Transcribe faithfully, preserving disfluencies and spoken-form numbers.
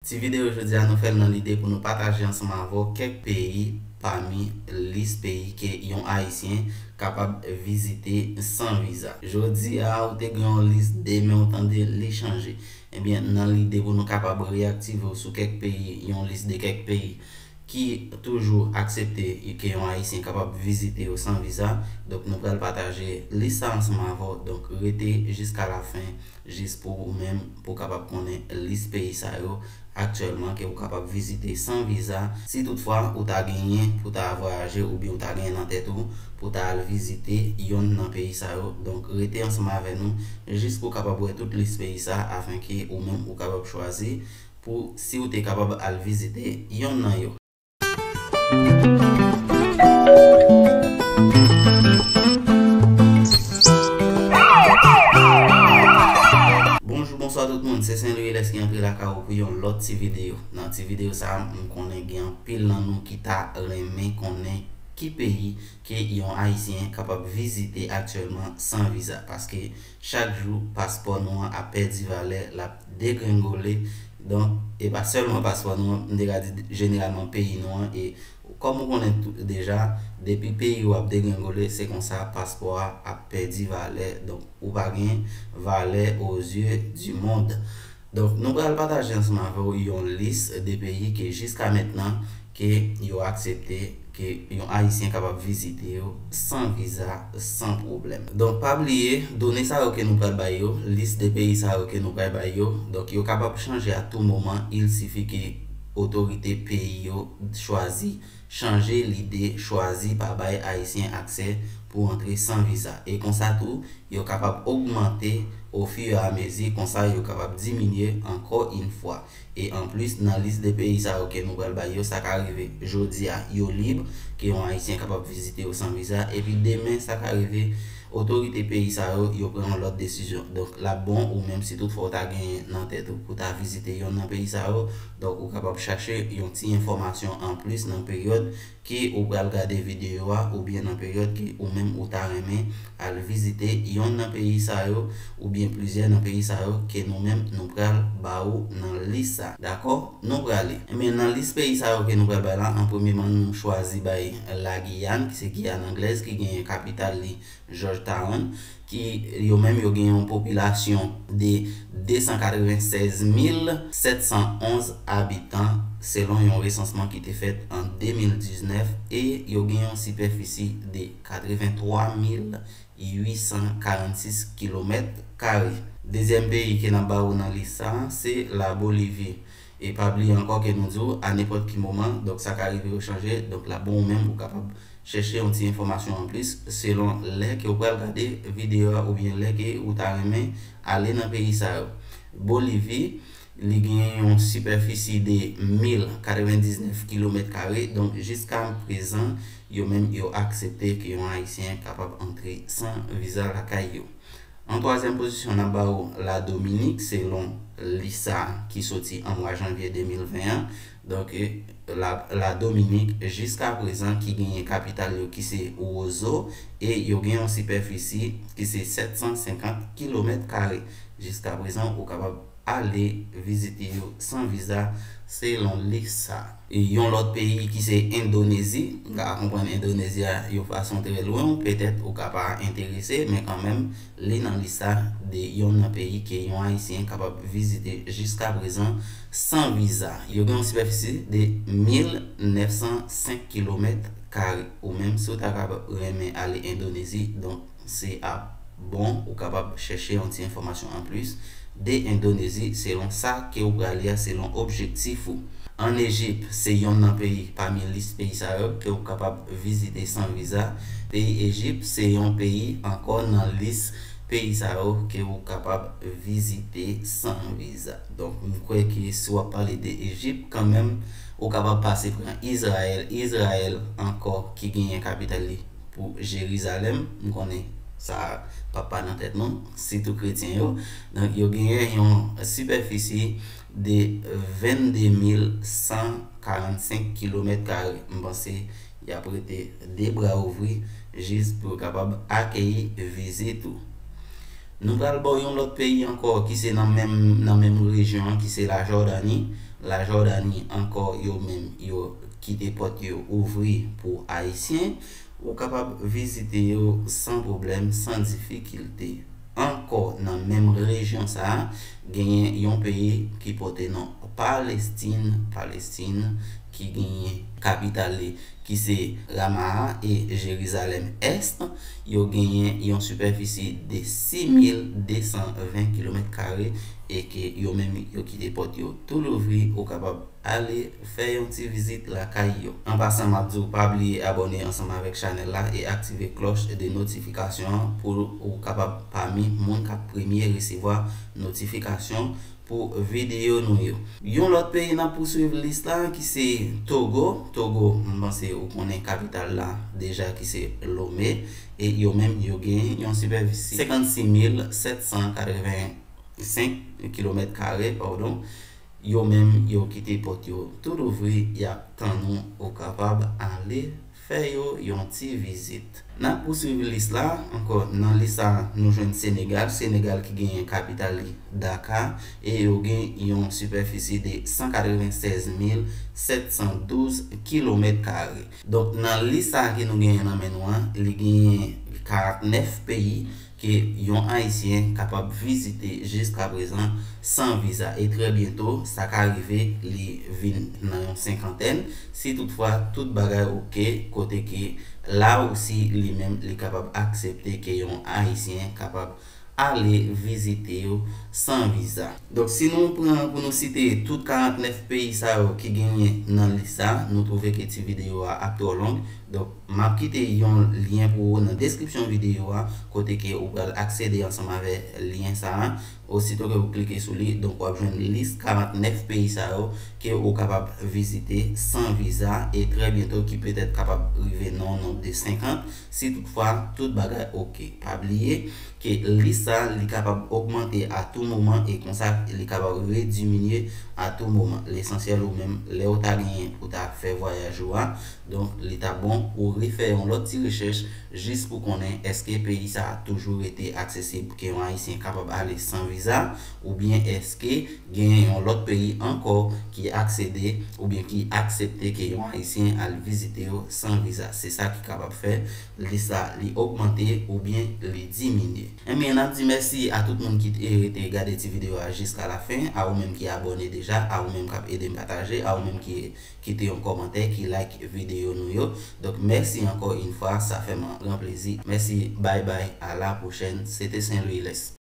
Ti videyo jodi a nou fè l nan lide pou nou pataje ansanm avè w kèk peyi pami lis peyi ke yon Ayisyen kapab vizite san viza. Jodi a ou te gen yon lis, demen ou tande li chanje. Ebyen, nan lide pou nou kapab reyaktive w sou kèk peyi, yon lis de kèk peyi ki toujou aksepte ke yon Ayisyen kapab vizite yo san viza. Donk, nou pral pataje lis sa ansanm avè w. Donk, rete jiska lafen jis pou ou menm, pou w kapab konnen lis peyi sa yo aktyèlman ke ou kapab vizite san viza. Si toutfwa ou ta genyen pou ta vwayaje oubyen ou ta genyen nan tèt ou pou ta al vizite yonn nan peyi sa yo, donk, rete ansanm avè nou jis pou w kapab wè tout lis peyi sa, afenke ou menm ou kapab chwazi pou si ou te kapab al vizite yonn nan yo. Bonjou, bonswa tout moun, se Saint Louis Lès ki antre lakay ou pou yon lòt ti videyo. Nan ti videyo sa a, m konnen gen anpil nan nou ki ta renmen konnen ki peyi ke yon Ayisyen kapab vizite aktyèlman san viza, paske chak jou paspò nou an ap pèdi valè, l ap degrengole. Donk, e pa sèlman paspò nou an, m te ka di jeneralman peyi nou an, e kòm ou konnen tou deja, depi peyi w ap degrengole, se konsa paspò a ap pèdi valè. Donk, ou pa gen valè aux yeux du monde. Donk, nou pral pataje ansanm avè w yon lis de peyi ke jiska mentnan ke yo aksepte ke yon Ayisyen kapab vizite yo san viza, san pwoblèm. Donk, pa bliye, done sa yo ke nou pral bay yo, lis de peyi sa yo ke nou pral bay yo, donk, yo kapab chanje a tou moman, il sifi ke otorite peyi yo chwazi, chanje lide, chwazi pa bay Ayisyen aksè pou antre san viza. E konsa tou, yo kapab ogmante ofiramezi, konsa yo kapab diminye ankò yon fwa. E anplis, nan lis de peyi sa yo ke nou pral bay yo, sa ka rive jodi a, yo lib, ke yon Ayisyen kapab vizite yo san viza, epi demen, sa ka rive, otorite peyi sa yo, yo pran yon lòt desizyon. Donk, l ap bon ou menm si toutfwa w ta genyen nan tèt ou pou ta vizite yonn nan peyi sa yo, donk, ou kapab chache yon ti enfòmasyon anplis nan peryòd ke ou pral gade videyo a, oubyen nan peryòd ke ou menm ou ta renmen al vizite yonn nan peyi sa yo, oubyen plizyè nan peyi sa yo ke nou menm nou pral ba ou nan lis sa. Dakò? Nou prale. Ebyen, nan lis peyi sa yo ke nou pral bay la, an premyeman, nou chwazi bay Lagiyàn, ki se Giyàn Anglèz, ki genyen kapital li Georgetown, ki yo menm yo gen yon popilasyon de de san katreven sèz mil sèt san onz abitan, selon yon resansman ki te fèt an de mil diznèf, e yo gen yon sipèfisi de katreven twa mil uit san karannsis kilomèt kare. Dezyèm peyi ke n ap ba ou nan lis sa a, se Labolivi. E pa bliye ankò ke nou di w, a nenpòt ki moman, donk, sa ka rive yo chanje, donk, l ap bon ou menm ou kapab chèche yon ti enfòmasyon anplis selon lè ke w pral gade videyo a oubyen lè ke ou ta renmen ale nan peyi sa yo. Bolivi, li gen yon sipèfisi de mil katrevendiznèf kilomèt kare, donk, jiska prezan, yo menm yo aksepte ke yon Ayisyen kapab antre san viza lakay yo. An twazyèm pozisyon, n ap ba ou Ladominik, selon lis sa a ki soti an mwa janvye de mil ven an. Donk, e, la, Ladominik, jiska prezan, ki genyen kapital yo ki se Wozo, e yo gen yon sipèfisi ki se sèt san senkant kilomèt kare. Jiska prezan, ou kapab ale vizite yo san viza, selon lis sa a. E yon lòt peyi ki se Endonezi, m ka konprann Endonezi a yon fason trè lwen, petèt ou ka pa enterese, men kanmenm, li nan lis sa de yonn nan peyi ke yon Ayisyen kapab vizite jiska prezan san viza. Yo gen yon sipèfisi de mil nèf san senk kilomèt kare. Ou menm, si w ta kapab renmen ale Endonezi, donk se ap bon, ou kapab chèche yon ti enfòmasyon anplis de Endonezi selon sa ke ou prale a, selon objektif ou. Ann Ejip, se yonn nan peyi pami lis peyi sa yo ke ou kapab vizite san viza. Peyi Ejip, se yon peyi ankò nan lis peyi sa yo ke ou kapab vizite san viza. Donk, m kwè ke si w ap pale de Ejip, kanmenm, ou kapab pase pran Izrayèl. Izrayèl ankò ki genyen kapital li pou Jerizalèm. M konnen sa p ap pa nan tèt nou, sitou kretyen yo. Donk, yo genyen yon sipèfisi de vennde mil san karannsenk kilomèt kare. M panse y ap rete de bra ouvri jis pou yo kapab akeyi vizit ou. Nou pral ba w yon lòt peyi ankò ki se nan menm, nan menm rejyon an, ki se Lajòdani. Lajòdani ankò, yo menm, yo kite pòt yo ouvri pou Ayisyen. Ou kapab vizite yo san pwoblèm, san difikilte. Ankò nan menm rejyon sa a, genyen yon peyi ki pote non Palestin, Palestin, ki genyen kapital li ki se Ramallah e Jerizalèm Est. Yo genyen yon sipèfisi de sis mil de san ven kilomèt kare e ke yo menm yo kite pòt yo tou louvri. Ou kapab ale fè yon ti vizit lakay yo. An pasan, m ap di w pa bliye abòne ansanm avèk chanèl la e aktive klòch de notifikasyon an pou ou kapab pami moun k ap premye resevwa notifikasyon pou videyo nou yo. Yon lòt peyi n ap pouswiv lis la ki se Togo. Togo, m panse ou konnen kapital la deja ki se Lomé, e yo menm yo gen yon sipèfisi senkannsis mil sèt san katrevensenk kilomèt kare, padon. Yo menm yo kite pòt yo tou louvri, y ap tann ou, ou kapab ale fè yo yon ti vizit. N ap pouswiv lis la ankò. Nan lis sa, nou jwenn Senegal. Senegal ki genyen kapital li Dakar e yo gen yon sipèfisi de san katrevennsèz mil sèt san douz kilomèt kare. Donk, nan lis sa ke nou genyen nan men nou an, li genyen karantnèf peyi ke yon Ayisyen kapab vizite jiskaprezan san viza. E trè byento, sa ka rive li vin nan yon senkantèn, si toutfwa tout bagay oke, kote ke la osi li menm li kapab aksepte ke yon Ayisyen kapab ale vizite yo san viza. Donk, si nou pran pou nou site tout karantnèf peyi sa yo ki genyen nan lis sa, nou twouve ke ti videyo a ap twò long. Donk, m ap kite yon lyen pou ou nan deskripsyon videyo a, kote ke ou pral aksede ansanm avè lyen sa a. Osito ke ou klike sou li, donk, w ap jwenn lis karantnèf peyi sa yo ke ou kapab vizite san viza e trè byento ki petèt kapab rive nan yon nonb de senkant, si toutfwa tout bagay oke. Pa bliye ke lis sa, li kapab ogmante a tou moman e konsa li kapab rediminye a tou moman. Lesansyèl ou menm, lè ou ta genyen pou ta fè vwayaj ou a, donk, li ta bon ou refè yon lòt ti rechèch jis pou konnen èske peyi sa a toujou rete aksesib ke yon Ayisyen kapab ale san viza, oubyen èske genyen yon lòt peyi ankò ki aksede oubyen ki aksepte ke yon Ayisyen al vizite yo san viza. Se sa ki kapab fè lis la li ogmante oubyen li diminye. Enben, n ap di mèsi a tout moun ki te rete gade ti videyo a jiska la fen, a ou menm ki abòne deja, a ou menm k ap ede m pataje, a ou menm ki kite yon kòmantè, ki like videyo nou yo. Donk, mèsi ankò yon fwa, sa fè m yon gran plezi. Mèsi, bay bay, a la pwochèn. Se te Saint Louis Lès.